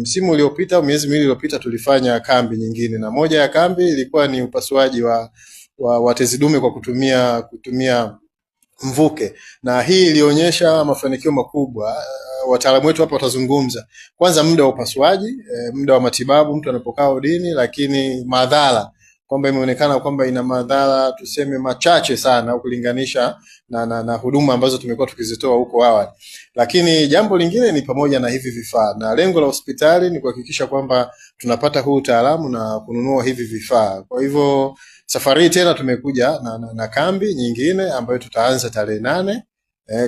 Msimu uliopita, miezi miwili iliyopita, tulifanya kambi nyingine, na moja ya kambi ilikuwa ni upasuaji wa tezi dume kwa kutumia mvuke, na hii ilionyesha mafanikio makubwa. Wataalamu wetu hapa watazungumza kwanza muda wa upasuaji, muda wa matibabu mtu anapokaa wodini, lakini madhara kwamba imeonekana kwamba ina madhara tuseme machache sana ukilinganisha na huduma ambazo tumekuwa tukizitoa huko awali. Lakini jambo lingine ni pamoja na hivi vifaa, na lengo la hospitali ni kuhakikisha kwamba tunapata huu utaalamu na kununua hivi vifaa. Kwa hivyo safari hii tena tumekuja na kambi nyingine ambayo tutaanza tarehe 8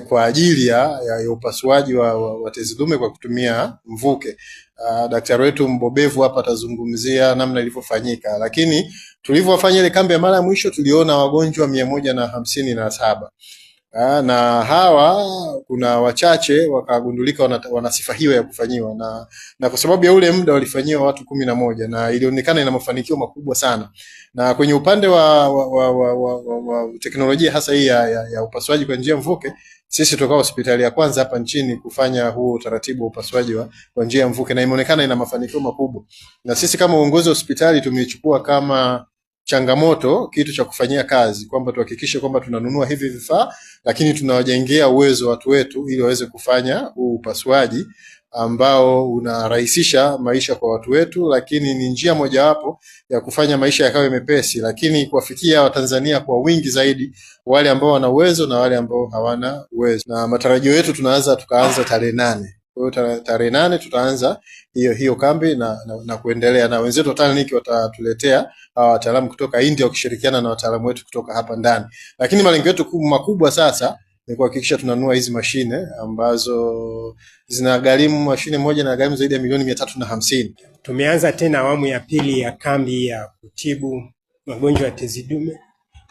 kwa ajili ya upasuaji wa tezi dume kwa kutumia mvuke. Daktari wetu mbobevu hapa atazungumzia namna ilivyofanyika, lakini tulivyofanya ile kambi ya mara ya mwisho tuliona wagonjwa 157. Na hawa kuna wachache wakagundulika wana sifa hiyo ya kufanyiwa, na kwa sababu ya ule muda walifanyiwa watu 11 na ilionekana ina mafanikio makubwa sana. Na kwenye upande wa teknolojia hasa hii ya upasuaji kwa njia mvuke, sisi tukawa hospitali ya kwanza hapa nchini kufanya huo utaratibu wa upasuaji kwa njia ya mvuke, na imeonekana ina mafanikio makubwa. Na sisi kama uongozi wa hospitali tumeichukua kama changamoto, kitu cha kufanyia kazi, kwamba tuhakikishe kwamba tunanunua hivi vifaa, lakini tunawajengea uwezo watu wetu ili waweze kufanya huu upasuaji ambao unarahisisha maisha kwa watu wetu, lakini ni njia mojawapo ya kufanya maisha yakawe mepesi, lakini kuwafikia Watanzania kwa wingi zaidi, wale ambao wana uwezo na wale ambao hawana uwezo. Na matarajio yetu tukaanza tarehe 8. Kwa hiyo tarehe 8 tutaanza hiyo kambi na kuendelea, na wenzetu wa TANLINK watatuletea hawa wataalamu kutoka India wakishirikiana na wataalamu wetu kutoka hapa ndani. Lakini malengo yetu makubwa sasa ni kuhakikisha tunanunua hizi mashine ambazo zinagharimu, mashine moja na gharimu zaidi ya milioni 350. Tumeanza tena awamu ya pili ya kambi ya kutibu magonjwa ya tezi dume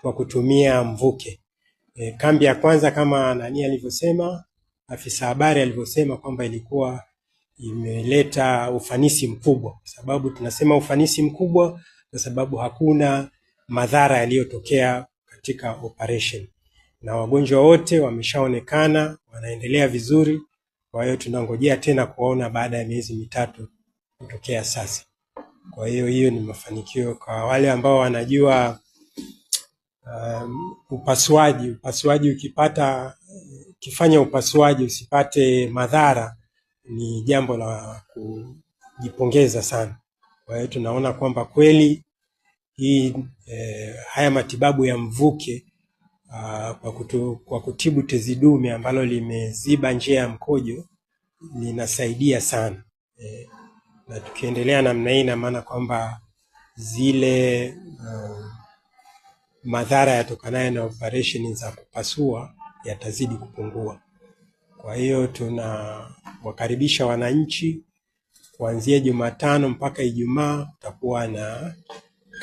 kwa kutumia mvuke. Kambi ya kwanza kama nani alivyosema, afisa habari alivyosema kwamba ilikuwa imeleta ufanisi mkubwa. Kwa sababu tunasema ufanisi mkubwa kwa sababu hakuna madhara yaliyotokea katika operation, na wagonjwa wote wameshaonekana wanaendelea vizuri. Kwa hiyo tunangojea tena kuona baada ya miezi 3 kutokea sasa. Kwa hiyo hiyo ni mafanikio kwa wale ambao wanajua upasuaji. Upasuaji ukifanya upasuaji usipate madhara ni jambo la kujipongeza sana. Kwa hiyo tunaona kwamba kweli hii haya matibabu ya mvuke kwa kutibu tezi dume ambalo limeziba njia ya mkojo linasaidia sana. Na tukiendelea namna hii, ina maana kwamba zile madhara yatokanayo na operation za kupasua yatazidi kupungua. Kwa hiyo tunawakaribisha wananchi kuanzia Jumatano mpaka Ijumaa tutakuwa na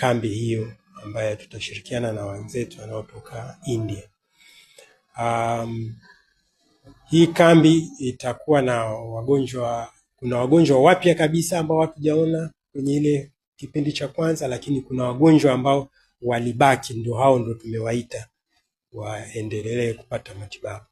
kambi hiyo ambayo tutashirikiana na wenzetu wanaotoka India. Hii kambi itakuwa na wagonjwa, kuna wagonjwa wapya kabisa ambao hatujaona kwenye ile kipindi cha kwanza, lakini kuna wagonjwa ambao walibaki, ndio hao ndio tumewaita waendelee kupata matibabu.